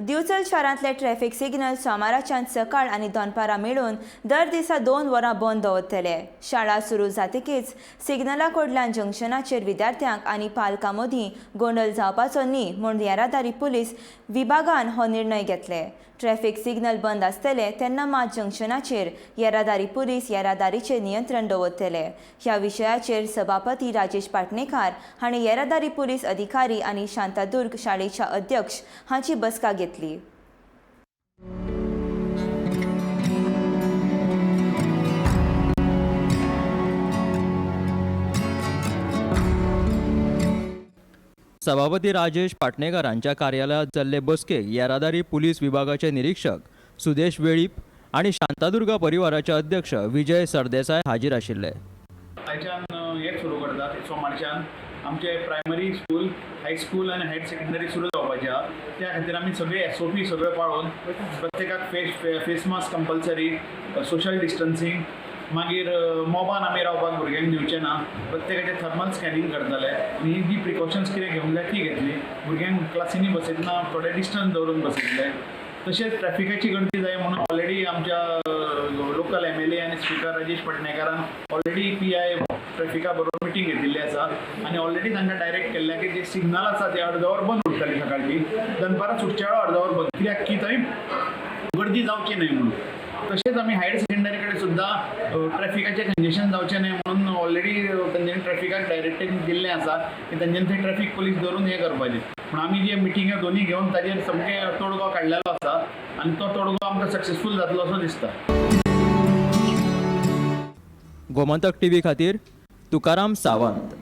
Divchal शारांतले traffic signal सोमाराच्यान सकाळ आनी दनपारां मेळून दर दिसा 2 वरां बंद दवरतले. शाळा सुरू जातकीच सिग्नला कडल्यान जंक्शनाचेर विद्यार्थ्यांक आनी पालकां मदीं गोंदळ जावपाचो न्ही म्हूण येरादारी पुलीस विभागान हो निर्णय घेतले. ट्रॅफिक सिग्नल बंद आसतले तेन्ना मात जंक्शनाचेर येरादारी पुलीस येरादारीचेर नियंत्रण दवरतले. ह्या विशयाचेर सभापती राजेश पाटणेकार हांणी येरादारी पुलीस अधिकारी आनी शांतादुर्ग शाळेच्या अध्यक्ष हांची बसका घेतली. सभापती राजेश पाटणेकर हांच्या कार्यालयांत जाल्ले बसकेक येरादारी पुलीस विभागाचे निरीक्षक सुदेश वेळीप आनी शांतादुर्गा परिवाराचे अध्यक्ष विजय सरदेसाय हाजीर आशिल्ले. आयच्यान हें सुरू करतात. सोमारच्यान आमचे प्रायमरी स्कूल, हायस्कूल आनी हायर सेकंडरी सुरू जावपाची आहा. त्या खातीर आमी सगळे एसओपी सगळे पाळून, प्रत्येकाक face mask compulsory, social distancing, मागीर मोबान आमी रावपाक भुरग्यांक दिवचे ना, प्रत्येकाचें थर्मल स्कॅनिंग करतले आनी ही जी प्रिकॉशन्स कितें घेवंक जाय ती घेतली. भुरग्यांक क्लासींनी बसयतना थोडे डिस्टन्स दवरून बसयतले. तशेंच ट्रॅफिकाची गर्दी जाय म्हणून ऑलरेडी आमच्या लोकल एमएलए आनी स्पिकर राजेश पाटणेकारान ऑलरेडी पीआय ट्रॅफिका बरोबर मिटींग घेतिल्ली आसा आनी ऑलरेडी तांकां डायरेक्ट केल्लें की जे सिग्नल आसा ते अर्द वर बंद उरतली सकाळची, दनपारां सुटच्या वेळार अर्द वर बंद, कित्याक की थंय गर्दी जावची न्हय म्हणून. तशेंच आमी हायर सेकंडरी कडेन सुद्दां ट्रॅफिकाचें कंजेशन जावचें न्हय म्हणून ऑलरेडी तांच्यांनी ट्रॅफिकाक डायरेक्टीव दिल्लें आसा की तांच्यांनी थंय ट्रॅफीक पुलीस दवरून हें करपाचें. पूण आमी जे मिटिंग्यो दोनी घेवन ताजेर सामकें तोडगो काडलेलो आसा आनी तो तोडगो आमकां सक्सेसफूल जातलो असो दिसता. गोमंतक टीव्ही खातीर तुकाराम सावंत.